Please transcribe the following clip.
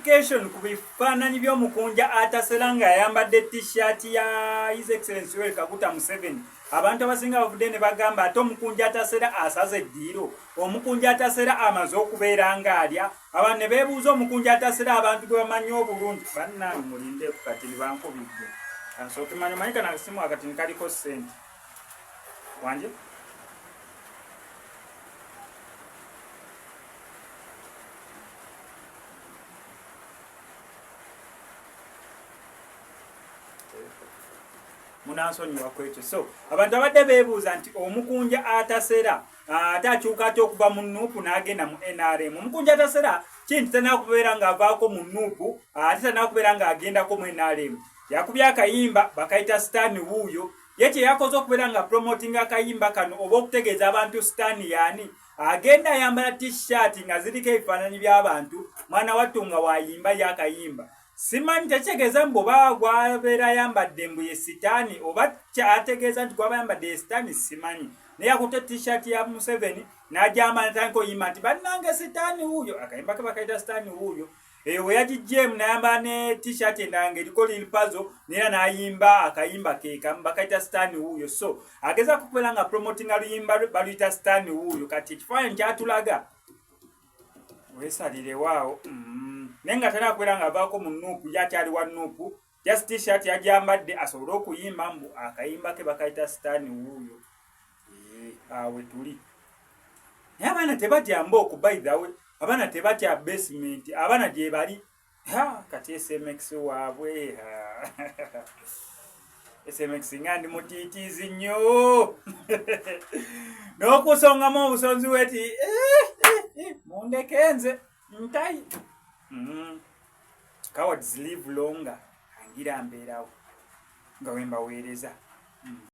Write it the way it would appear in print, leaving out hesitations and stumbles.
Clarification ku bifaananyi by'omukunja atasera nga yayambadde t-shirt ya His Excellency Yoweri Kaguta Museveni. Abantu abasinga bavudde ne bagamba ate omukunja atasera asaze eddiiro, omukunja atasera amaze okubeera ng'alya. Abantu ne beebuuza omukunja atasera abantu gwe bamanyi obulungi. Bannange mulinde ku katini bankubidde. Kansooke manyi omanyi kano akasimu akatini kaliko ssente. Wanje? Munansonyiwa ku ekyo. So abantu abadde beebuuza nti omukunja atasera ate akyuka atya okuva mu nuupu n'agenda mu NRM. Omukunja atasera kinti tanakubeera ng'avaako mu nuupu, ate tanakubeera ng'agendako mu NRM. Yakubye akayimba bakayita Sitaani wuuyo. Ye kye yakoze okubeera nga promotinga akayimba kano oba okutegeeza abantu Sitaani yaani, agenda ayambala t-shirt nga ziriko ebifaananyi by'abantu, mwana wattu nga wayimba ye akayimba. Simanyi tekitegeeza mbu oba gwabeera ayambadde mbu ye Sitaani oba ategeeza nti gwaba ayambadde ye Sitaani, simanyi. Naye yakutte t-shirt ya Museveni n'agyambala n'atandika oyimba nti bannange Sitaani wuuyo, akayimba ke bakayita Sitaani wuuyo. Eyo bwe yagiggyemu n'ayambala ne t-shirt endala ng'eriko Lil Pazo naye n'ayimba akayimba ke kamu bakayita Sitaani wuuyo. So agezaako okubeera nga promotinga luyimba lwe baluyita Sitaani wuuyo. Kati ekifaananyi kyatulaga weesalirewo awo naye nga tera kubeera ng'avaako mu nuupu, ye akyali wa nuupu, just t-shirt yagyambadde asobole okuyimba mbu akayimba ke bakayita Sitaani wuuyo. Awe tuli naye abaana tebatya mbooko, by the way abaana tebatya basement, abaana gye bali. Kati SMX waabwe SMX nga ndi mutiitiizi nnyo n'okusongamu obusonzi weti mundeke nze ntayi. Cowards live longer. Angira mbeerawo nga wembaweereza.